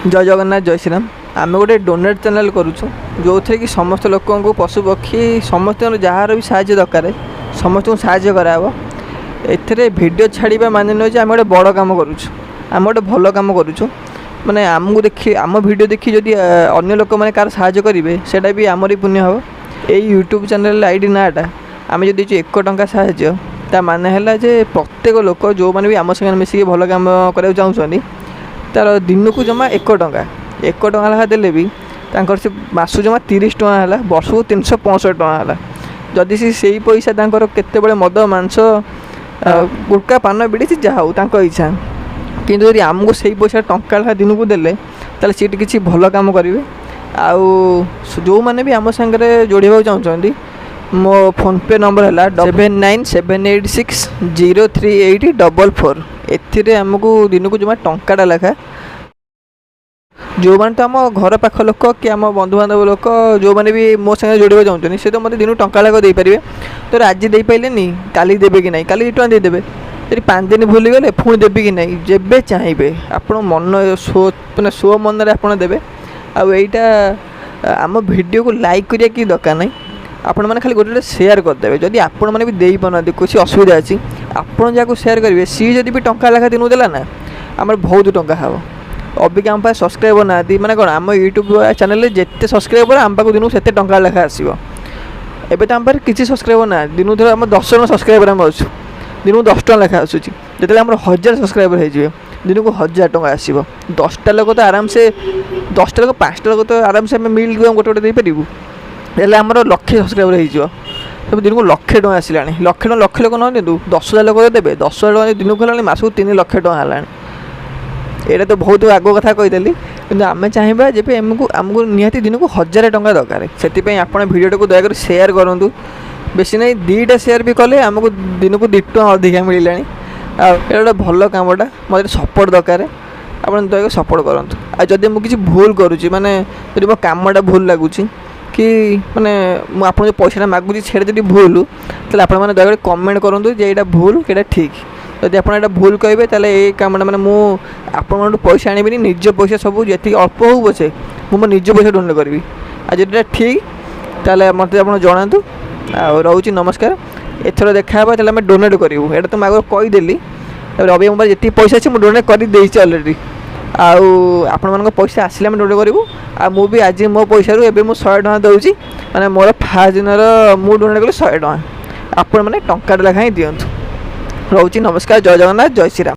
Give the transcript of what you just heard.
ଜୟ ଜଗନ୍ନାଥ, ଜୟ ଶ୍ରୀରାମ। ଆମେ ଗୋଟେ donate channel କରୁଛୁ, ଯେଉଁଥିରେ କି ସମସ୍ତ ଲୋକଙ୍କୁ, ପଶୁପକ୍ଷୀ, ସମସ୍ତଙ୍କର ଯାହାର ବି ସାହାଯ୍ୟ ଦରକାର, ସମସ୍ତଙ୍କୁ ସାହାଯ୍ୟ କରାହେବ। ଏଥିରେ ଭିଡ଼ିଓ ଛାଡ଼ିବା ମାନେ ନୁହେଁ ଯେ ଆମେ ଗୋଟେ ବଡ଼ କାମ କରୁଛୁ, ଆମେ ଗୋଟେ ଭଲ କାମ କରୁଛୁ। ମାନେ ଆମକୁ ଦେଖି, ଆମ ଭିଡ଼ିଓ ଦେଖି ଯଦି ଅନ୍ୟ ଲୋକମାନେ କାହାର ସାହାଯ୍ୟ କରିବେ, ସେଇଟା ବି ଆମରି ପୁଣ୍ୟ ହେବ। ଏଇ ୟୁଟ୍ୟୁବ୍ ଚ୍ୟାନେଲ୍ ଆଇଡ଼ି ନାଁଟା ଆମେ ଯଦି ଦେଇଛୁ 1 ଟଙ୍କା ସାହାଯ୍ୟ, ତା ମାନେ ହେଲା ଯେ ପ୍ରତ୍ୟେକ ଲୋକ ଯେଉଁମାନେ ବି ଆମ ସାଙ୍ଗରେ ମିଶିକି ଭଲ କାମ କରିବାକୁ ଚାହୁଁଛନ୍ତି, ତାର ଦିନକୁ ଜମା 1 ଟଙ୍କା, 1 ଟଙ୍କା ଲେଖା ଦେଲେ ବି ତାଙ୍କର ସେ ମାସକୁ ଜମା 30 ଟଙ୍କା ହେଲା, ବର୍ଷକୁ 365 ଟଙ୍କା ହେଲା। ଯଦି ସେ ସେଇ ପଇସା ତାଙ୍କର କେତେବେଳେ ମଦ, ମାଂସ, ଗୁଟକା, ପାନ, ବିଡ଼ି, ସେ ଯାହା ହଉ ତାଙ୍କ ଇଚ୍ଛା, କିନ୍ତୁ ଯଦି ଆମକୁ ସେଇ ପଇସା ଟଙ୍କା ଲେଖା ଦିନକୁ ଦେଲେ, ତାହେଲେ ସେଇଠି କିଛି ଭଲ କାମ କରିବେ। ଆଉ ଯେଉଁମାନେ ବି ଆମ ସାଙ୍ଗରେ ଯୋଡ଼ିବାକୁ ଚାହୁଁଛନ୍ତି, ମୋ ଫୋନ୍ପେ ନମ୍ବର ହେଲା 7978603844। ଏଥିରେ ଆମକୁ ଦିନକୁ ଜମା ଟଙ୍କାଟା ଲେଖା, ଯେଉଁମାନେ ତ ଆମ ଘର ପାଖ ଲୋକ କି ଆମ ବନ୍ଧୁବାନ୍ଧବ ଲୋକ, ଯେଉଁମାନେ ବି ମୋ ସାଙ୍ଗରେ ଯୋଡ଼ିବାକୁ ଚାହୁଁଛନ୍ତି, ସେ ତ ମୋତେ ଦିନକୁ ଟଙ୍କା ଲେଖା ଦେଇପାରିବେ। ତ ଆଜି ଦେଇପାରିଲେନି, କାଲି ଦେବେ କି ନାହିଁ? କାଲି 2 ଟଙ୍କା ଦେଇଦେବେ। ଯଦି 5 ଦିନ ଭୁଲିଗଲେ, ପୁଣି ଦେବି କି ନାହିଁ? ଯେବେ ଚାହିଁବେ ଆପଣ ମନ ମାନେ ସ୍ୱ ମନରେ ଆପଣ ଦେବେ। ଆଉ ଏଇଟା ଆମ ଭିଡ଼ିଓକୁ ଲାଇକ୍ କରିବା କି ଦରକାର ନାହିଁ। ଆପଣମାନେ ଖାଲି ଗୋଟେ ଗୋଟେ ସେୟାର କରିଦେବେ। ଯଦି ଆପଣମାନେ ବି ଦେଇପାରୁନାହାନ୍ତି, କିଛି ଅସୁବିଧା ଅଛି, ଆପଣ ଯାହାକୁ ସେୟାର କରିବେ, ସିଏ ଯଦି ବି ଟଙ୍କା ଲେଖା ଦିନକୁ ଦେଲା ନା, ଆମର ବହୁତ ଟଙ୍କା ହେବ। ଅବିକା ଆମ ପାଖରେ ସବସ୍କ୍ରାଇବର୍ ନାହାନ୍ତି। ମାନେ କ'ଣ, ଆମ ୟୁଟ୍ୟୁବ୍ ଚ୍ୟାନେଲ୍ରେ ଯେତେ ସବସ୍କ୍ରାଇବର୍, ଆମ ପାଖକୁ ଦିନକୁ ସେତେ ଟଙ୍କା ଲେଖା ଆସିବ। ଏବେ ତ ଆମ ପାଖରେ କିଛି ସବସ୍କ୍ରାଇବର୍ ନାହାନ୍ତି। ଦିନକୁ ଧର ଆମ 10 ଜଣ ସବସ୍କ୍ରାଇବର୍ ଆମେ ଅଛୁ, ଦିନକୁ 10 ଟଙ୍କା ଲେଖା ଆସୁଛି। ଯେତେବେଳେ ଆମର 1000 ସବସ୍କ୍ରାଇବର୍ ହେଇଯିବେ, ଦିନକୁ 1000 ଟଙ୍କା ଆସିବ। 10ଟା ଲୋକ ତ ଆରାମସେ, 10ଟା ଲୋକ, 5ଟା ଲୋକ ତ ଆରାମସେ ଆମେ ମିଲ୍ ଗୋଟେ ଗୋଟେ ଦେଇପାରିବୁ। ହେଲେ ଆମର ଲକ୍ଷେ ସବସ୍କ୍ରାଇବର୍ ହେଇଯିବ। ତେବେ ଦିନକୁ ଲକ୍ଷେ ଟଙ୍କା ଆସିଲାଣି। ଲକ୍ଷେ ଟଙ୍କା ଲକ୍ଷେ ଲୋକ ନ ଦିଅନ୍ତୁ, 10,000 ଲୋକ ଦେବେ। 10,000 ଟଙ୍କା ଦିନକୁ ହେଲାଣି, ମାସକୁ 3 ଲକ୍ଷ ଟଙ୍କା ହେଲାଣି। ଏଇଟା ତ ବହୁତ ଆଗ କଥା କହିଦେଲି, କିନ୍ତୁ ଆମେ ଚାହିଁବା ଯେବେ ଆମକୁ ନିହାତି ଦିନକୁ 1000 ଟଙ୍କା ଦରକାର। ସେଥିପାଇଁ ଆପଣ ଭିଡ଼ିଓଟାକୁ ଦୟାକରି ସେୟାର କରନ୍ତୁ। ବେଶୀ ନାହିଁ, 2ଟା ସେୟାର ବି କଲେ ଆମକୁ ଦିନକୁ 2 ଟଙ୍କା ଅଧିକା ମିଳିଲାଣି। ଆଉ ଏଇଟା ଗୋଟେ ଭଲ କାମଟା, ମୋତେ ସପୋର୍ଟ ଦରକାର। ଆପଣ ଦୟାକରି ସପୋର୍ଟ କରନ୍ତୁ। ଆଉ ଯଦି ମୁଁ କିଛି ଭୁଲ କରୁଛି, ମାନେ ଯଦି ମୋ କାମଟା ଭୁଲ ଲାଗୁଛି କି ମାନେ ମୁଁ ଆପଣ ଯେଉଁ ପଇସାଟା ମାଗୁଛି ସେଇଟା ଯଦି ଭୁଲ, ତାହେଲେ ଆପଣମାନେ ଦୟାକରି କମେଣ୍ଟ କରନ୍ତୁ ଯେ ଏଇଟା ଭୁଲ କି ଏଇଟା ଠିକ୍। ଯଦି ଆପଣ ଏଇଟା ଭୁଲ କହିବେ, ତାହେଲେ ଏଇ କାମଟା ମାନେ ମୁଁ ଆପଣଙ୍କଠୁ ପଇସା ଆଣିବିନି। ନିଜ ପଇସା ସବୁ ଯେତିକି ଅଳ୍ପ ହଉ ପଛେ, ମୁଁ ମୋ ନିଜ ପଇସା ଡୋନେଟ୍ କରିବି। ଆଉ ଯଦି ଏଇଟା ଠିକ୍, ତାହେଲେ ମୋତେ ଆପଣ ଜଣାନ୍ତୁ। ଆଉ ରହୁଛି, ନମସ୍କାର। ଏଥର ଦେଖା ହେବ, ତାହେଲେ ଆମେ ଡୋନେଟ୍ କରିବୁ। ଏଇଟା ତ ମୁଁ ଆଗରୁ କହିଦେଲି। ତାପରେ ଅବି ମୋ ପାଖରେ ଯେତିକି ପଇସା ଅଛି, ମୁଁ ଡୋନେଟ୍ କରିଦେଇଛି ଅଲରେଡ଼ି। ଆଉ ଆପଣମାନଙ୍କ ପଇସା ଆସିଲେ ଆମେ ଡୋନେଟ୍ କରିବୁ। ଆଉ ମୁଁ ବି ଆଜି ମୋ ପଇସାରୁ ଏବେ ମୁଁ 100 ଟଙ୍କା ଦେଉଛି। ମାନେ ମୋର ଫାର୍ଷ୍ଟ ଦିନର ମୁଁ ଡୋନେଟ୍ କଲି 100 ଟଙ୍କା। ଆପଣମାନେ ଟଙ୍କାଟେ ଲେଖା ହିଁ ଦିଅନ୍ତୁ। ରହୁଛି, ନମସ୍କାର, ଜୟ ଜଗନ୍ନାଥ, ଜୟ ଶ୍ରୀରାମ।